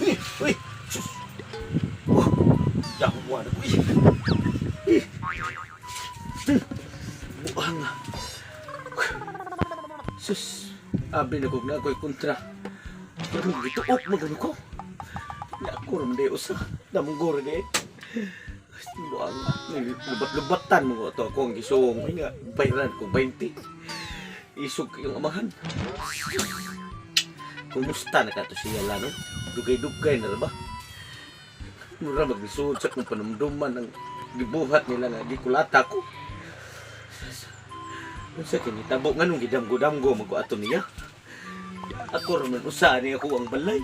Uy, uy, sus. Oh, yawa na ko. Eh. Eh. Buang. Sus, abi na kog na ako'y kontra. Pero gituok magano ko. Na ako raman day usa. Damong gora day. Buang. Lubat-lubatan mo ato ako ang gisuong. Ay nga, bayaran ko 20. Isog yung amahan. Kumusta na ka to siya lano? Dugay-dugay na ra ba? Mura maglisuod sa kong panumduman ang gibuhat nila nga gikulata ko. Unsa kini tabo nganong gidamgo-damgo man ko ato niya? Ako ra man usa ni ako ang balay.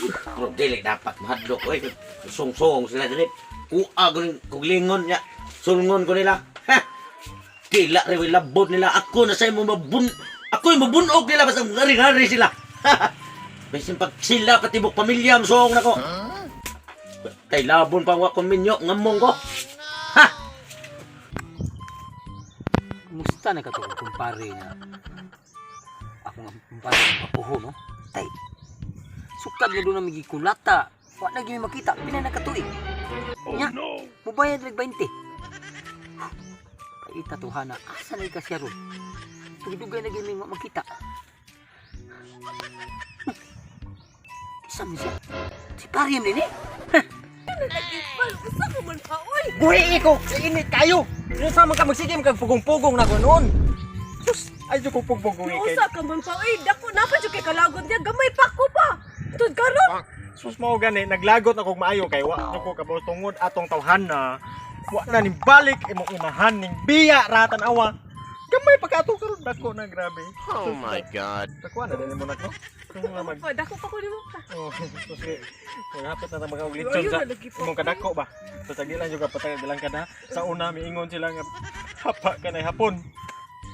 Pero dili dapat mahadlok oy. Sungsong sila dili. Kuha ko ning kuglingon niya. Sulngon ko nila. Ha! Dila rin labot nila. Ako na sa imo mabun... Ako yung mabunog nila basta ngari-ngari sila. Bisin pag sila patibok pamilya ang suong nako. Kay labon pa wa ko minyo ngamong ko. Ha! Kumusta na ka to kumpare nga? Ako nga kumpare nga papuho, no? Tay. Sukad nga doon na migikulata. Wa na gyud mi makita pila na katuig. Oh, nya, no. Mubayad lag 20. Paita tuhana, asa na ka siya ron? Tugdugay na gyud mi wa makita. Isa man siya. Si Pariam din eh. Usa ka man pa, oy! Buhi ko sa init kayo. Unsa man ka magsige man kag pugong-pugong na ko noon. Sus, ay ko pugong-pugong kay. Usa ka man pa, oy! Dako na pa jud kay kalagot niya, gamay pa ko pa! Tud karon! Sus mao gani naglagot ako og maayo kay wa na ko kabaw tungod atong tawhan na wa na ning balik imong inahan ning biya ra tan-awa. Gamay pa kato karon dako na grabe. Oh my God. Dako na dali mo nako. Kung nga mag Pa, dako pa ko nimo pa. Oh, sus maghapit na ta mga og lechon Ayun sa na, lagi pa. imong kadako ba. So tagila jud ka patay bilang kada sa una miingon sila nga hapa kanay hapon.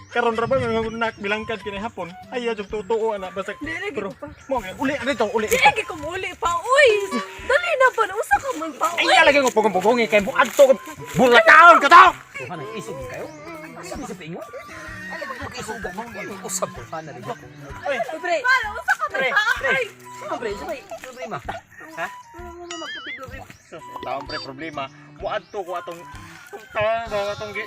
Karon ra ba mga nak bilangkad kinay hapon. Ay jud totoo ana basta Di lagi pero ko pa. mo nga uli ano to uli Di ito. lagi ko muli pa, oy! Dali na pa, usa ka man pa, Ay oy! lagi ko pugong-pugong kay mo adto ko bulataon ka to. Tuhana, isog kayo. Asa man sa paingon? Ay, lagi ko kaisuga mo. Usab tuhana rin ako. Oy, pre. Pala, usa ka man Pre, pa, pre. oy! Sama pre, sama problema. Ha? Magkapit problema. Sus, taon pre problema. Mo adto ko atong tawon ba atong gi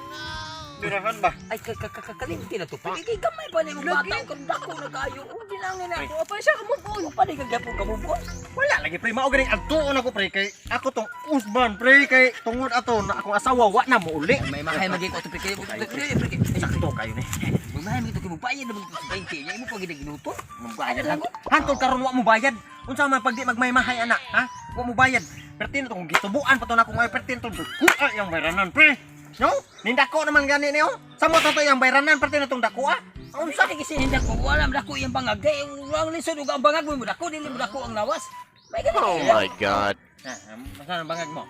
dirahan ba. Ay, kakalimti na to. Pre, kay gamay pa na yung bata. Kung dako na kayo. Ang ginangin na. Wa pa siya ka move on. Wa pa na kagapong kamubon. Wala lagi pre mao ganing adtoon ako pre kay ako tong usban pre kay tungod ato na akong asawa wa na mo uli. May mahay maging ko to pre. Pre, pre, pre. Sakto kayo ni. May mahay maging to kay mubayad na maging 20. Nya imo pa ginaginuto. Mubayad lang. Hantod karon wa mo bayad. Unsa man pag di magmaymahay ana, ha? Wa mo bayad. Pertin to kung gitubuan pa to na akong ay pertin to. Kuha yang bayranan pre. No? Nindako naman gani niyo. Samo to to yang bayranan pertin na tong dako ah. Unsa ni kasi dako wala dako iyang bangag. Kay ang lisod ug ang bangag mo dako dili mo dako ang lawas. May ganun. Oh my God. Ha, masa ang bangag mo?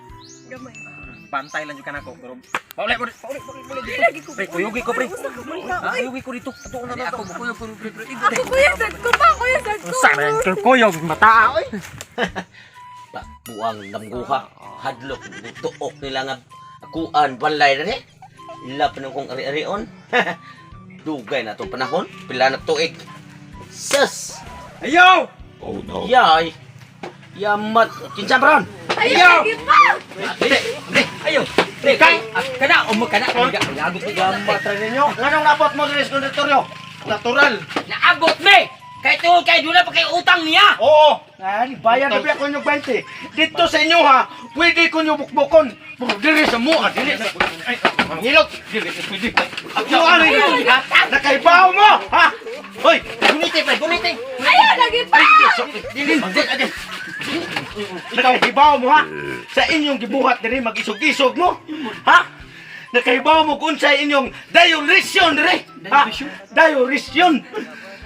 Gamay. Bantay lang jud kanako pero pauli pauli pauli pauli. Di lagi ko. Pre, kuyugi ko pre. Usa ka man pa, Ha, oy! kuyugi ko dito. Ato na Dili to. ako bukuyog ko pre pre. Ako kuya sad ko pa, kuya sad ko. Unsa man kuyog mata oy. Ba, buang damguha. Hadlok tuok nila nga akuan balay diri. Ila pa nung kong ari-arion. Dugay na itong panahon. Pila na tuig. Sus! Ayo! Oh no. Yay! Yamat! Kinsa bron? Ayaw lagi pa! Pre, pre, Ayo. Pre, Kay- kana o mo kana lagot ko Yamat ra ninyo. Nganong nabot mo diri sa konditoryo? Natural. Naabot me. Kay tuod kay dula pa kay utang niya. Oo. Ay, bayad na ko inyo 20. Dito sa inyo ha, pwede ko nyo bukbukon. Pero diri sa mua, dili sa Ay, mangilot. dili sa pwede. Ako ano yun? Nakaibaw mo, ha? Hoy, Guniti pre, guniti. Ayaw lagi pa! dili, dili, Nakaibaw mo ha? Sa inyong gibuhat diri mag-isog-isog mo, ha? Nakaibaw mo kung sa inyong diuration diri. Ha? Diuration.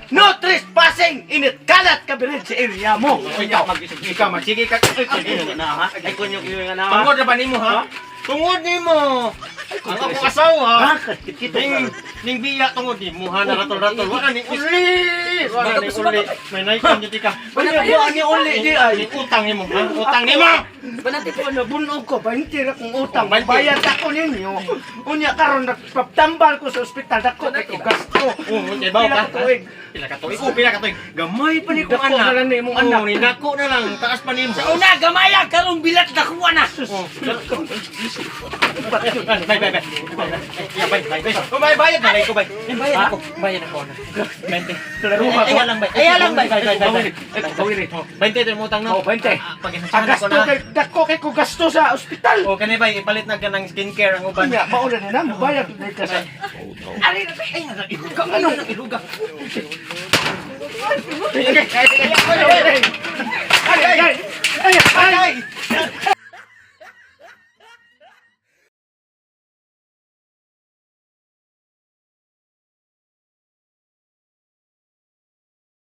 No trespassing init kalat kabirin sa area mo. Ikaw, ikaw magsige ka. Ay, na ha? Ay, kunyo nga na ha? Tungod na ba nimo ha? Tungod nimo. Ang akong asawa. Ha? Kito Ning Ning biya tungod ni muha na ratol-ratol. Wa na ni uli. Wa na ni uli. May naikan gyud ka. Wa ni uli di ay. Ning utang nimo, ha? Utang nimo. Banati ko na bunog ko, 20 ra kong utang. Oh, 20. Bayad ako ninyo. Unya karon nagpatambal ko sa ospital dako kay ko gasto. Oh, kay bawo Pila ka. ka tuig? Pila ka tuig? Oh, pila ka tuig. Gamay pa ni kong Dako anak. na lang ni imong anak. Oh, ni dako na lang. Taas pa nimo. Sa una gamaya karong bilat nakuha na. Oh. Bay, bay, bay. Bay, bay, bay. Oh, bay, bayad na ko, bay. Bayad ako. Bayad ako na. 20. Klaruha ko. Ay, lang, bay. Ay, lang, bay. Bay, bay, bay. Bawiri. 20 ito yung utang no? Oh, 20. Ah, Ang Pag-inasyahan ko gasto na. kay dako kay ko gasto sa ospital. O, kani bay, ipalit na ka ng skincare ang uban. Unya mauna na na mobayad na ka sa. Ari na ay nag-iluga. Ano nag-iluga? Ay ay ay ay ay ay ay ay.